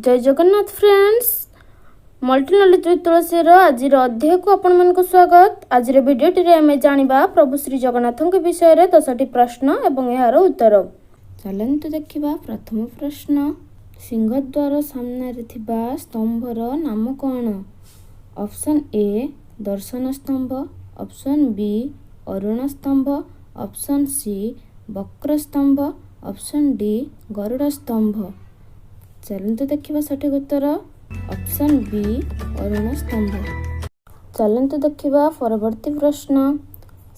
Jay Jagannath friends, multi knowledge with ତୁଳସୀର ଆଜିର ଅଧ୍ୟାୟକୁ ଆପଣମାନଙ୍କୁ ସ୍ୱାଗତ। ଆଜିର ଭିଡ଼ିଓଟିରେ ଆମେ ଜାଣିବା ପ୍ରଭୁ ଶ୍ରୀ ଜଗନ୍ନାଥଙ୍କ ବିଷୟରେ 10ଟି ପ୍ରଶ୍ନ ଏବଂ ଏହାର ଉତ୍ତର। ଚାଲନ୍ତୁ ଦେଖିବା ପ୍ରଥମ ପ୍ରଶ୍ନ। ସିଂହଦ୍ୱାର ସାମ୍ନାରେ ଥିବା ସ୍ତମ୍ଭର ନାମ କ'ଣ? ଅପସନ୍ ଏ ଦର୍ଶନ ସ୍ତମ୍ଭ, ଅପସନ୍ ବି ଅରୁଣ ସ୍ତମ୍ଭ, ଅପସନ୍ ସି ବକ୍ର ସ୍ତମ୍ଭ, ଅପସନ୍ ଡି ଗରୁଡ଼ ସ୍ତମ୍ଭ। ଚାଲନ୍ତୁ ଦେଖିବା ସଠିକ ଉତ୍ତର। ଅପସନ୍ ବି ଅରୁଣ ସ୍ତମ୍ଭ। ଚାଲନ୍ତୁ ଦେଖିବା ପରବର୍ତ୍ତୀ ପ୍ରଶ୍ନ।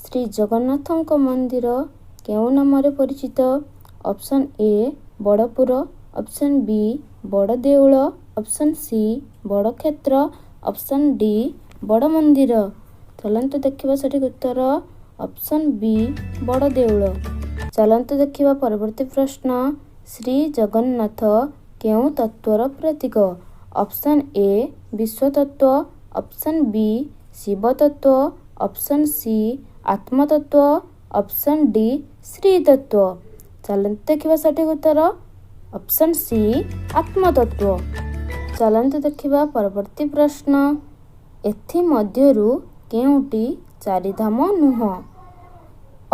ଶ୍ରୀ ଜଗନ୍ନାଥଙ୍କ ମନ୍ଦିର କେଉଁ ନାମରେ ପରିଚିତ? ଅପସନ୍ ଏ ବଡ଼ପୁର, ଅପସନ୍ ବି ବଡ଼ ଦେଉଳ, ଅପସନ୍ ସି ବଡ଼କ୍ଷେତ୍ର, ଅପସନ୍ ଡି ବଡ଼ ମନ୍ଦିର। ଚାଲନ୍ତୁ ଦେଖିବା ସଠିକ ଉତ୍ତର। ଅପସନ୍ ବି ବଡ଼ ଦେଉଳ। ଚାଲନ୍ତୁ ଦେଖିବା ପରବର୍ତ୍ତୀ ପ୍ରଶ୍ନ। ଶ୍ରୀ ଜଗନ୍ନାଥ କେଉଁ ତତ୍ତ୍ୱର ପ୍ରତୀକ? ଅପସନ୍ ଏ ବିଶ୍ୱତତ୍ତ୍ୱ, ଅପସନ୍ ବି ଶିବ ତତ୍ତ୍ୱ, ଅପସନ୍ ସି ଆତ୍ମତତ୍ତ୍ୱ, ଅପସନ୍ ଡି ଶ୍ରୀ ତତ୍ତ୍ୱ। ଚାଲନ୍ତୁ ଦେଖିବା ସଠିକ ଉତ୍ତର। ଅପସନ୍ ସି ଆତ୍ମତତ୍ତ୍ୱ। ଚାଲନ୍ତୁ ଦେଖିବା ପରବର୍ତ୍ତୀ ପ୍ରଶ୍ନ। ଏଥିମଧ୍ୟରୁ କେଉଁଟି ଚାରିଧାମ ନୁହଁ?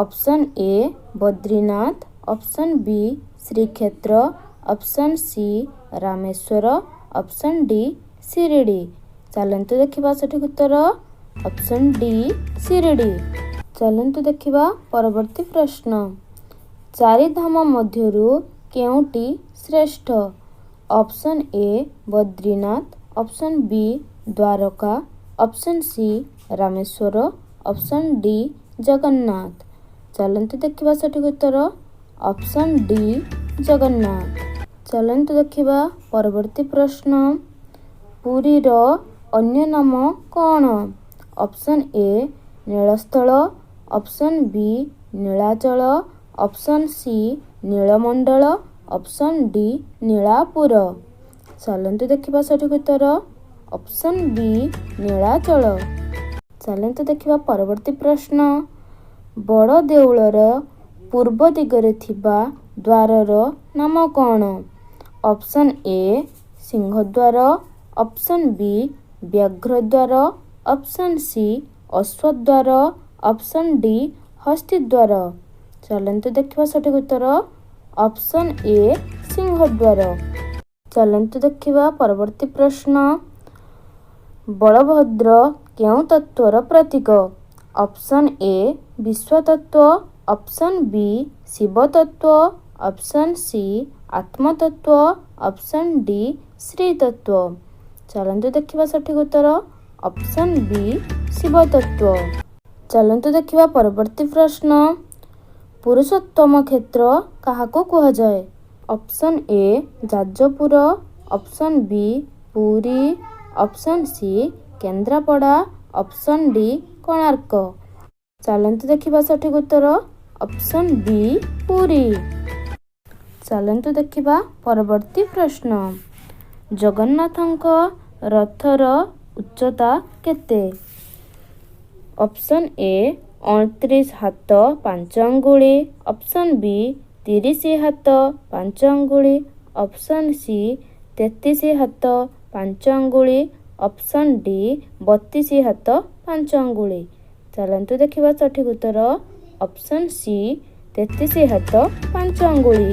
Option A Badrinath, option B Shreekshetra, option C Rameshwar, option D Shirdi. ଚାଲନ୍ତୁ ଦେଖିବା ସଠିକ ଉତ୍ତର। Option D Shirdi. ଚାଲନ୍ତୁ ଦେଖିବା ପରବର୍ତ୍ତୀ ପ୍ରଶ୍ନ। ଚାରିଧାମ ମଧ୍ୟରୁ କେଉଁଟି ଶ୍ରେଷ୍ଠ? Option A Badrinath, option B Dwarka, option C Rameswar, option D Jagannath. ଚାଲନ୍ତୁ ଦେଖିବା ସଠିକ ଉତ୍ତର। Option D Jagannath. ଚାଲନ୍ତୁ ଦେଖିବା ପରବର୍ତ୍ତୀ ପ୍ରଶ୍ନ। ପୁରୀର ଅନ୍ୟ ନାମ କ'ଣ? Option A Nilasthal, option B Nilachal, option C Nilamandal, option D Nilapur. ଚାଲନ୍ତୁ ଦେଖିବା ସଠିକ ଉତ୍ତର। Option B Nilachal. ଚାଲନ୍ତୁ ଦେଖିବା ପରବର୍ତ୍ତୀ ପ୍ରଶ୍ନ। ବଡ଼ ଦେଉଳର ପୂର୍ବ ଦିଗରେ ଥିବା ଦ୍ୱାରର ନାମ କ'ଣ? Option A Singhadwar, option B Byaghradwar, option C Ashwadwar, option D Hastidwar. ଚାଲନ୍ତୁ ଦେଖିବା ସଠିକ ଉତ୍ତର। Option A Singhadwar. ଚାଲନ୍ତୁ ଦେଖିବା ପରବର୍ତ୍ତୀ ପ୍ରଶ୍ନ। ବଳଭଦ୍ର କେଉଁ ତତ୍ତ୍ୱର ପ୍ରତୀକ? ଅପସନ୍ ଏ ବିଶ୍ୱତତ୍ତ୍ୱ, ଅପସନ୍ ବି ଶିବ ତତ୍ତ୍ୱ, ଅପସନ୍ ସି ଆତ୍ମତତ୍ତ୍ୱ, ଅପସନ୍ ଡି ଶ୍ରୀ ତତ୍ତ୍ୱ। ଚାଲନ୍ତୁ ଦେଖିବା ସଠିକ ଉତ୍ତର। ଅପସନ୍ ବି ଶିବ ତତ୍ତ୍ୱ। ଚାଲନ୍ତୁ ଦେଖିବା ପରବର୍ତ୍ତୀ ପ୍ରଶ୍ନ। ପୁରୁଷୋତ୍ତମ କ୍ଷେତ୍ର କାହାକୁ କୁହାଯାଏ? Option A Jajpur, option B Puri, option C Kendrapara, option D Konark. ଚାଲନ୍ତୁ ଦେଖିବା ସଠିକ ଉତ୍ତର। ଅପସନ୍ ବି ପୁରୀ। ଚାଲନ୍ତୁ ଦେଖିବା ପରବର୍ତ୍ତୀ ପ୍ରଶ୍ନ। ଜଗନ୍ନାଥଙ୍କ ରଥର ଉଚ୍ଚତା କେତେ? ଅପସନ୍ ଏ 29 ହାତ 5 ଆଙ୍ଗୁଳି, ଅପସନ୍ ବି 30 ହାତ 5 ଆଙ୍ଗୁଳି, ଅପସନ୍ ସି 33 ହାତ 5 ଆଙ୍ଗୁଳି, ଅପସନ୍ ଡି 32 ହାତ 5 ଆଙ୍ଗୁଳି। ଚାଲନ୍ତୁ ଦେଖିବା ସଠିକ ଉତ୍ତର। ଅପସନ୍ ସି 33 ହାତ 5 ଆଙ୍ଗୁଳି।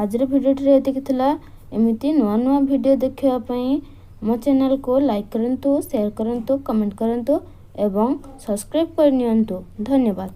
ଆଜିର ଭିଡ଼ିଓଟିରେ ଏତିକି ଥିଲା। ଏମିତି ନୂଆ ନୂଆ ଭିଡ଼ିଓ ଦେଖିବା ପାଇଁ ମୋ ଚ୍ୟାନେଲକୁ ଲାଇକ୍ କରନ୍ତୁ, ସେୟାର କରନ୍ତୁ, କମେଣ୍ଟ କରନ୍ତୁ ଏବଂ ସବସ୍କ୍ରାଇବ୍ କରିନିଅନ୍ତୁ। ଧନ୍ୟବାଦ।